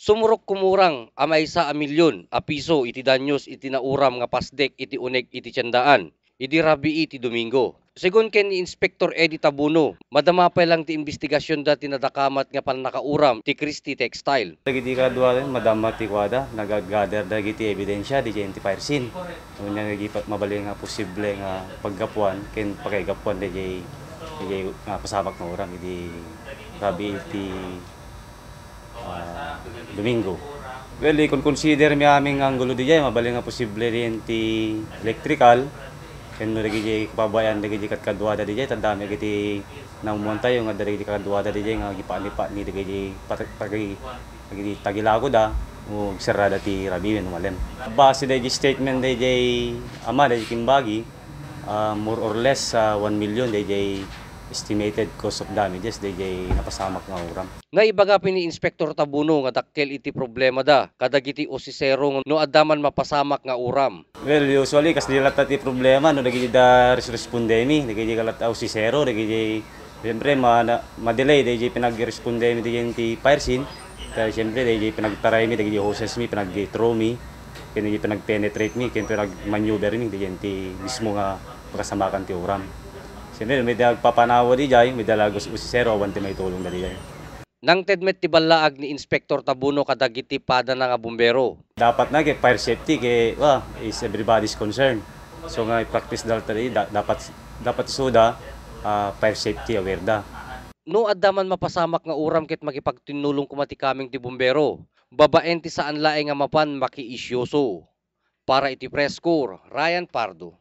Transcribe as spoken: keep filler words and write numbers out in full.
Sumurok kumurang a maysa a milyon a piso iti danyos iti nauram nga pasdek iti uneg iti tiendaan idi rabii ti Domingo. Segun ken ni Inspector Eddie Tabuno, madama pay lang ti imbestigasionda ti nadakamat nga pannakauram ti Christie Textile. Dagiti kadua, madama ti kuada, nagagather dagiti ebidensia didiay ti fire scene. Ania dagiti pa-, mabalin nga posible nga paggapuan ken pakaigapuan didiay, didiay nga pasamak nga uram idi rabii ti ah, Domingo. Well, ikon-consider mi amin nga anggulo didiay, mabalin nga posible diay ti electrical, ken no dagiti kababayan dagiti kadkaduada didiay, ta adda met dagiti namuantayo nga adda dagiti kadkaduada didiay nga agipani-pani dagiti pati-, pagi-, dagiti tagilagoda, o agserrada ti rabii wenno malem. Base dagiti statement dagiti ama, dagiti kimbagi, ah, more or less, ah, one million daydiay estimated cost of damages daydiay napasamak nga uram. Naibaga pay ni Inspector Tabuno nga dakkel iti problemada kadagiti usisero no adda man mapasamak nga uram. Well, usually, kasdi latta ti problema no dagiti da resrespondemi, dagiti latta usisero, dagiti, siyempre, ma-, na-, ma-delay daydiay pinagrespondemi daydiay ti fire scene. Kaya, siyempre, daydiay pinagtaraymi, dagiti hosesmi, pinag-throwmi, ken daydiay pinag-penetratemi, ken pinag-maneuvermi, daydiay ti mismo nga pakasamakan ti uram. Siyempre, may da agpapanaw daydiay, may da la gus-, usisero, awan ti maitulongda daydiay. Nangted met ti ballaag ni Inspector Tabuno kadagiti padana nga bumbero. Dapat na ket fire safety ket, wa, is everybody's concern. So nga i-practice da latta daydiay, da-, dapat, dapat isuda, ah, fire safety aware da. No adda man mapasamak nga uram ket makipagtinnulong koma ti kameng ti bumbero, babaen ti saan laeng a mapan makiisyoso. Para iti Press Corps, Ryan Pardo.